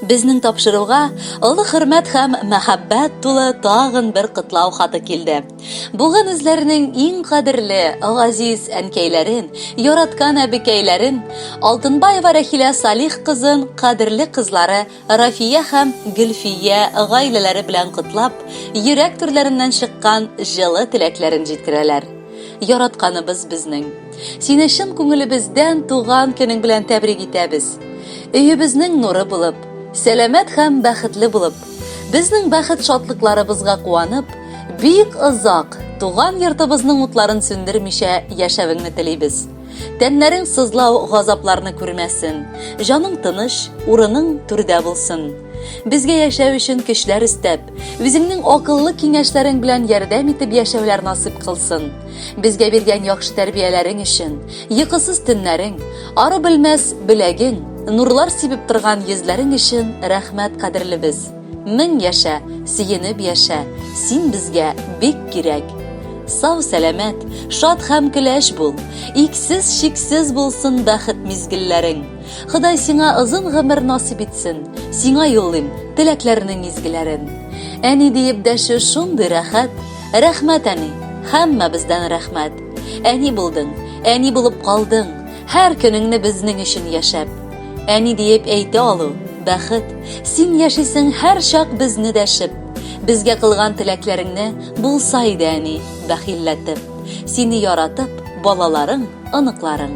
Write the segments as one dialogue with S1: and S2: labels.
S1: Безнең тапшыруга олы хөрмәт һәм мәхәббәт тулы тагын бер котлау хаты килде. Бүген үзләренең иң кадерле, газиз әнкәйләрен, яраткан әбекәйләрен, Алтынбаева Рәхилә Салих кызын кадерле кызлары Рафия һәм Гөлфия гаиләләре белән котлап, йөрәк түрләреннән чыккан җылы теләкләрен җиткерәләр. Яратканыбыз безнең. Сине чын күңелебездән туган көнең белән тәбрик итәбез. Өебезнең нуры булып, сәламәт һәм бәхетле булып, безнең бәхет-шатлыкларыбызга куанып, бик озак туган йортыбызның утларын сүндермичә яшәвеңне телибез. Тәннәрең сызлау газапларны күрмәсен, җаның тыныч, урының түрдә булсын. Безгә яшәү өчен көчләр өстәп, үзеңнең акыллы киңәшләрең белән ярдәм итеп яшәүләр насыйп кылсын. Безгә биргән яхшы тәрбияләрең өчен, йокысыз төннәрең, ару белмәс беләгең, нурлар сибеп торган йөзләрең өчен рәхмәт, кадерлебез. Мең яшә, сөенеп яшә, син безгә бик кирәк. Сау сәламәт, шат һәм көләч бул, иксез-чиксез булсын бәхет мизгелләрең. Ходай сиңа озын гомер насыйп итсен, сиңа юллыйм теләкләрнең изгеләрен. Әни диеп дәшү шундый рәхәт, рәхмәт, әни, һәммәбездән рәхмәт. Әни булдың, әни булып калдың, һәр көнеңне безнең өчен яшәп. Әни диеп әйтә алу, бәхет. Син яшисең һәрчак безне дәшеп. Безгә кылган теләкләреңне булса иде, әни, бәхилләтеп. Сине яратып, балаларың, оныкларың.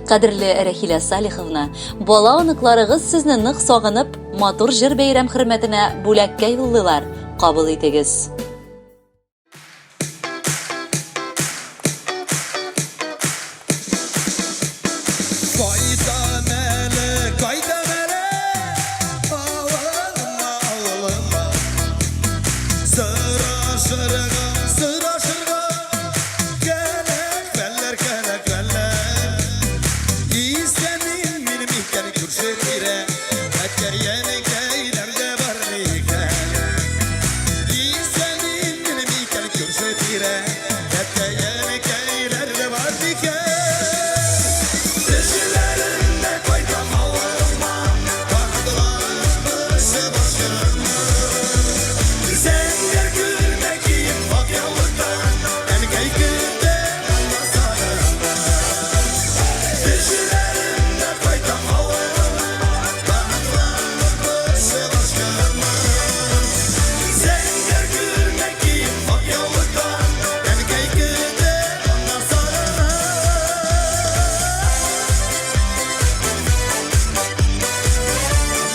S1: Кадерле Рәхилә Салиховна, бала-оныкларыгыз сезне нык сагынып, матур җыр бәйрәм хөрмәтенә бүләккә юллыйлар, кабул итегез.
S2: Кайтам әле, кайтам әле, авылыма, авылыма. Сорашырга, сорашырга, кәләквәлләр, кәләквәлләр. Исәнин минем икән күрше тирә, Әткәй-әнкәйләр дә бар микән? Исәнин минем икән күрше тирә, Әткәй-әнкәйләр дә бар микән? Төшләремдә кайтам авылыма, Канатланып очып ашкынам. Зәңгәр күлмәк киеп ак яулыктан, Әнкәй көтә анда сагынып. Төшләремдә кайтам авылыма, Канатланып очып ашкынам. Зәңгәр күлмәк киеп ак яулыктан, Әнкәй көтә анда сагынып.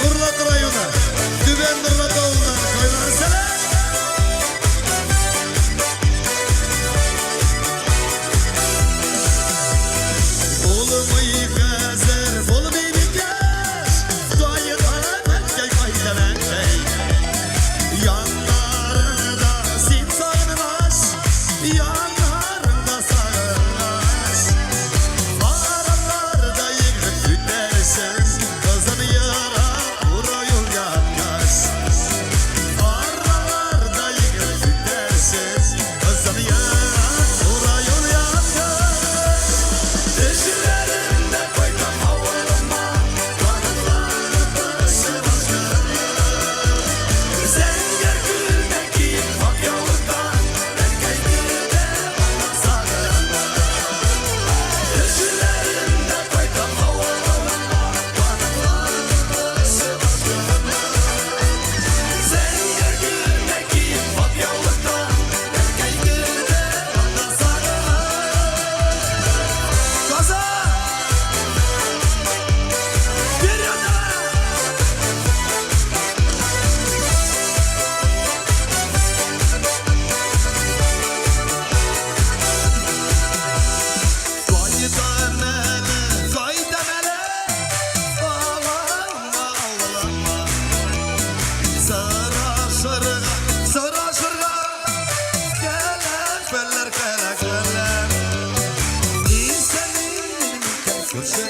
S2: Нурлат районы, Түбән Нурлат авылыннан кайнар сәлам! Булмый хәзер, булмый бит яшь, Кайтам, әнкәй, кайтам, әнкәй. Яннарыңда син сагынгач, Яннарыңда сагынгач. Араларда егет үтәрсең, Кызын ерак туры юл яткач. Араларда егет үтәрсең, Кызын ерак туры юл яткач. Төшләремдә кайтам авылыма, Канатланып очып ашкынып. Зәңгәр күлмәк киеп ак яулыктан, Әнкәй көтә анда сагынып. Төшләремдә кайтам авылыма, Канатланып очып ашкынып. Зәңгәр күлмәк киеп ак яулыктан, Әнкәй көтә анда сагынып. Казан! Вперед давай! Кайтам әле, кайтам әле, авылыма, авылыма. Сорашырга, сорашырга, кәләквәлләр, кәләквәлләр. Исән микән күрше